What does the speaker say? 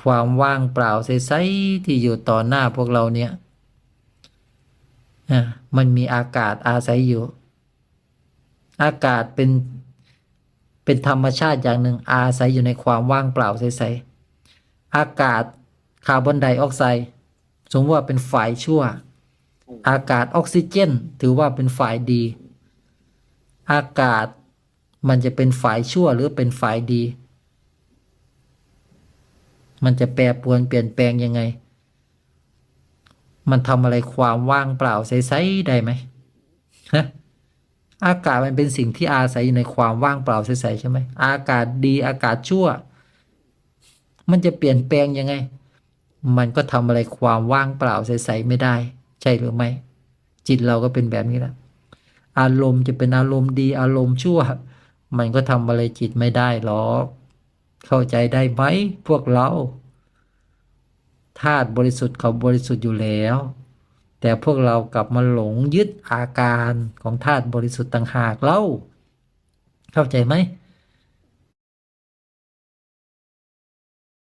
ຄວາມວ່າງເປົ່າໃສໆທີ່ຢູ່ຕໍ່ໜ້າພວກເຮົາເນຍ ອາ ມັນມີອາກາດອາໄສຢູ່. ອາກາດເປັນ ເປັນທຳມະຊາດຢ່າງໜຶ່ງ ອາໄສຢູ່ໃນຄວາມວ່າງເປົ່າໃສໆ. ອາກາດຄາບອນໄດອອກໄຊ ສົມມຸດວ່າເປັນຝ່າຍຊົ່ວ, ອາກາດອອກຊີເຈນຖືວ່າເປັນຝ່າຍດີ. ອາກາດມັນຈະເປັນຝ່າຍຊົ່ວ ຫຼື ເປັນຝ່າຍດີ? ມັນຈະແປປວນປ່ຽນແປງຍັງໄງ? ມັນທຳອາໄລຄວາມວ່າງເປົ່າໃສໆໄດ້ໄໝ? ຮະ? ອາກາດມັນເປັນສິ່ງທີ່ອາໄສຢູ່ໃນຄວາມວ່າງເປົ່າໃສໆ ໃຊ່ໄໝ? ອາກາດດີ ອາກາດຊົ່ວ ມັນຈະປ່ຽນແປງຍັງໄງ? ມັນກໍທຳອາໄລຄວາມວ່າງເປົ່າໃສໆໄມ່ໄດ້ ໃຊ່ຫຼືໄມ່? ຈິດເຮົາກໍເປັນແບບນີ້ລະ. ອາລົມຈະເປັນອາລົມດີ ອາລົມຊົ່ວ ມັນກໍທຳອາໄລຈິດໄມ່ໄດ້ຫຼອກ. ເຂົ້າໃຈໄດ້ໄໝພວກເຮົາ? ທາດບໍລິສຸດເຂົາບໍລິສຸດຢູ່ແລ້ວ, ແຕ່ພວກເຮົາກັບມາຫຼົງຍຶດອາການຂອງທາດບໍລິສຸດຕ່າງຫາກເລົ່າ. ເຂົ້າໃຈໄໝ?